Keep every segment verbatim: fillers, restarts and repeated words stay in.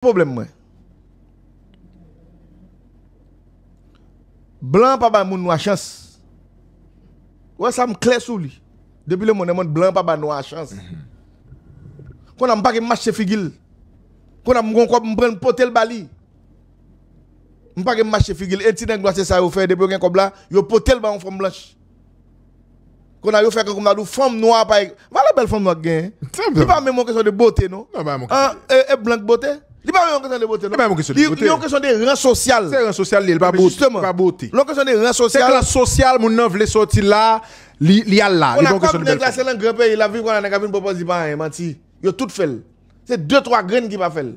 pwoblèm mwen. Blan pa bay moun nwa chans. Ou wè sa, m klè sou li. Depi le monde, mwen, blan pa bay nwa chans. Kounye a m pa gen mache figi l. Kounye a m gon kòb, m pran l pote l ba li. M pa gen mache figi l. E ti nèg nwa se sa yo fè, depi yo gen kòb la, yo pote l ba yon fanm blanch. Kounye a yo fè kankou m ta di w fanm nwa pa. Valè bèl fanm nwa k genyen. Li pa menm yon kesyon de bote, non. Non, pa yon kesyon. E, e blan k bote? Li pa menm yon kesyon de bote, non. Li pa yon kesyon de bote. Li yon kesyon de ran sosyal. Se ran sosyal li ye, li pa bote. Li pa bote. Lè yon kesyon de ran sosyal. Se klas sosyal, moun nan vle soti la, li, li al la. Li pa yon kesyon de bèl fanm. Kounye a kòm nèg la se langren peyi l ap viv, kounye a nèg ap vin pwopoze li pa anyen, manti. Yo tout fè l. Se de twa grenn ki pa fè l.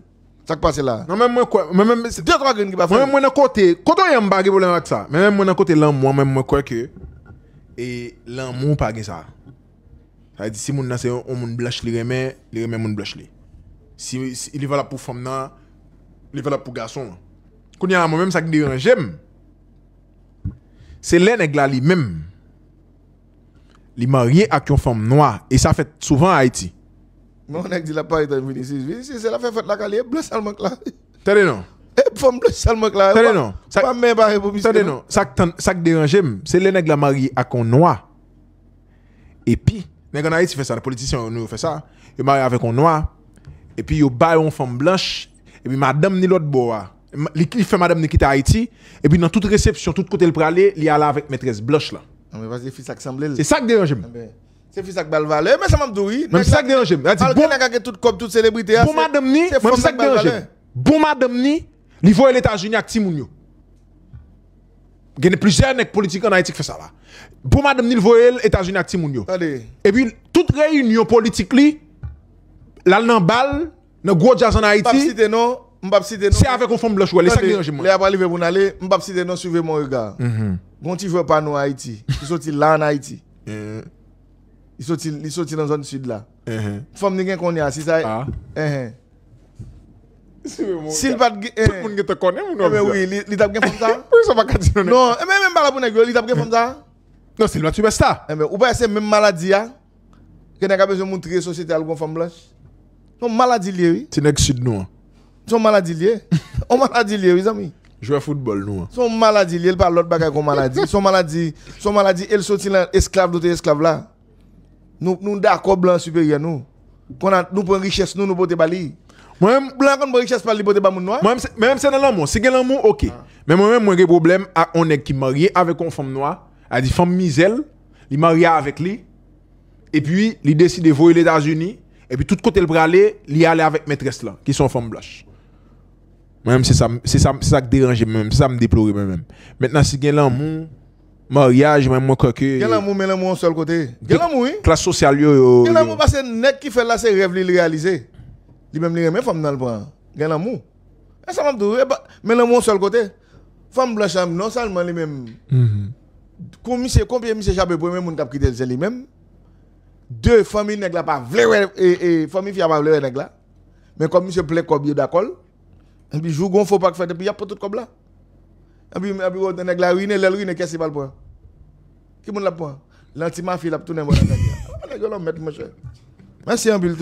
Sa k pase la? Non, men mwen kwè, men men se de twa grenn ki pa fè l. Mwen menm mwen nan kote, kote w ye m pa gen pwoblèm ak sa. Men menm mwen nan kote lanmou an, men mwen kwè ke e lanmou pa gen sa. Sa vle di si moun nan se yon, yon moun blanch li renmen, li renmen moun blanch li. Si, si li valab pou fanm nan, li valab pou gason an. Kounye a la mwen menm sa k deranje m, se lè nèg la li menm li marye ak yon fanm nwa, e sa fèt souvan Ayiti. Men yon nèg di l ap parèt an Vinicius. Vinicius se l ap fè fèt lakay li, e blan sèlman k la. Tande non. E fanm blanch sèlman k la. Tande non. Sa pa men pa pou misye. Tande non. Sa k tann, sa k deranje m, se lè nèg la marye ak yon nwa. Epi nèg an Ayiti fè sa, politisyen nou yo fè sa. Yo marye avèk yon nwa. Epi yo ba yo yon fanm blanch. Epi madanm ni lòt bò a. Li, li fè madanm ni kite Ayiti. Epi nan tout resepsyon, tout kote l prale, li ale avèk mètrès blanch lan. Anben paske fi sa k sanble l. Se sa k deranje m. Anben se fi sa k ba l valè. Men sa m ap di w wi. Men se sa k deranje m. Malgre nèg la gen tout kòb, tout selebrite a, bon madanm ni, se fanm nan k ba l valè. Bon madanm ni, li voye l Etazini ak timoun yo. Gen plizyè nèg politik an Ayiti k fè sa la. Bon madanm ni, l voye l Etazini ak timoun yo. Tande. Epi tout reyinyon politik li, l al nan bal, nan gwo djaz an Ayiti. M p ap site non, m p ap site non. Se avèk yon fanm blanch ou wè l, e sa k deranje m. Lè a pral rive pou n ale, m p ap site non, suivez mon regard. Gon ti jwè pa nou Ayiti, ki soti la an Ayiti. Li soti, li soti nan zòn sid la. Fanm li gen kounye a, si sa. Si l pa t gen, tout moun gentan konnen moun w ap di a. Wi, li, li t ap gen fanm sa? Poukisa w pa ka di non? Non, e men menm pa la pou nèg yo, li t ap gen fanm sa? Non, se l pa t sipèsta. Enben ou pa wè se menm maladi a? Ke nèg ap bezwen moutre sosyete a l gon fanm blanch. Se yon maladi l ye wi. Ti nèg sid nou an. Se yon maladi l ye. Yon maladi l ye wi zanmi. Jwè foutbòl nou an. Se yon maladi l ye, l pa lòt bagay ke yon maladi. Se yon maladi, se yon maladi e l soti nan esklav nou te esklav la. Nou, nou dakò blan an siperyè nou. Kounye a nou pran richès nou, nou pote ba li. Mwen menm, blan an konn pran richès pa l, li pote ba moun nwa. Mwen menm se, mwen menm se nan lanmou. Si gen lanmou, oke. Men mwen menm mwen gen pwoblèm ak yon nèg ki marye avèk yon fanm nwa, a di fanm mizè l, li marye avèk li, epi li deside voye l Etazini, epi tout kote l prale, li ale avèk mètrès lan, ki se yon fanm blanch. Mwen menm se sa, se sa, se sa k deranje m mwen menm, se sa m deplore mwen menm. Mentnan si gen lanmou, maryaj, mwen mwen kwè ke gen lanmou, men lanmou yon sèl kote. Gen lanmou wi. Klas sosyal yo, yo. Gen lanmou paske nèg ki fè l la se rèv li, li reyalize. Li menm li renmen fanm nan l pran. Gen lanmou. E sa m ap di w, e pa, men lanmou yon sèl kote. Fanm blanch la, non sèlman li menm, kou misye, konbyen misye chape premye moun k ap kite l se li menm. De, fanmi nèg la pa vle wè, e, e, fanmi fi a pa vle wè nèg la. Men kòm misye plen kòb, yo dakò l. Epi jou gon fo pa k fèt, epi y ap pran tout kòb la. Epi, epi wè nèg la rine, lè l rine, kiyès li pral pran? Ki moun l ap pran? Lanti mafya l ap tounen bò lakay li a. Nèg yo lanmèd, monchè. Mèsi anpil.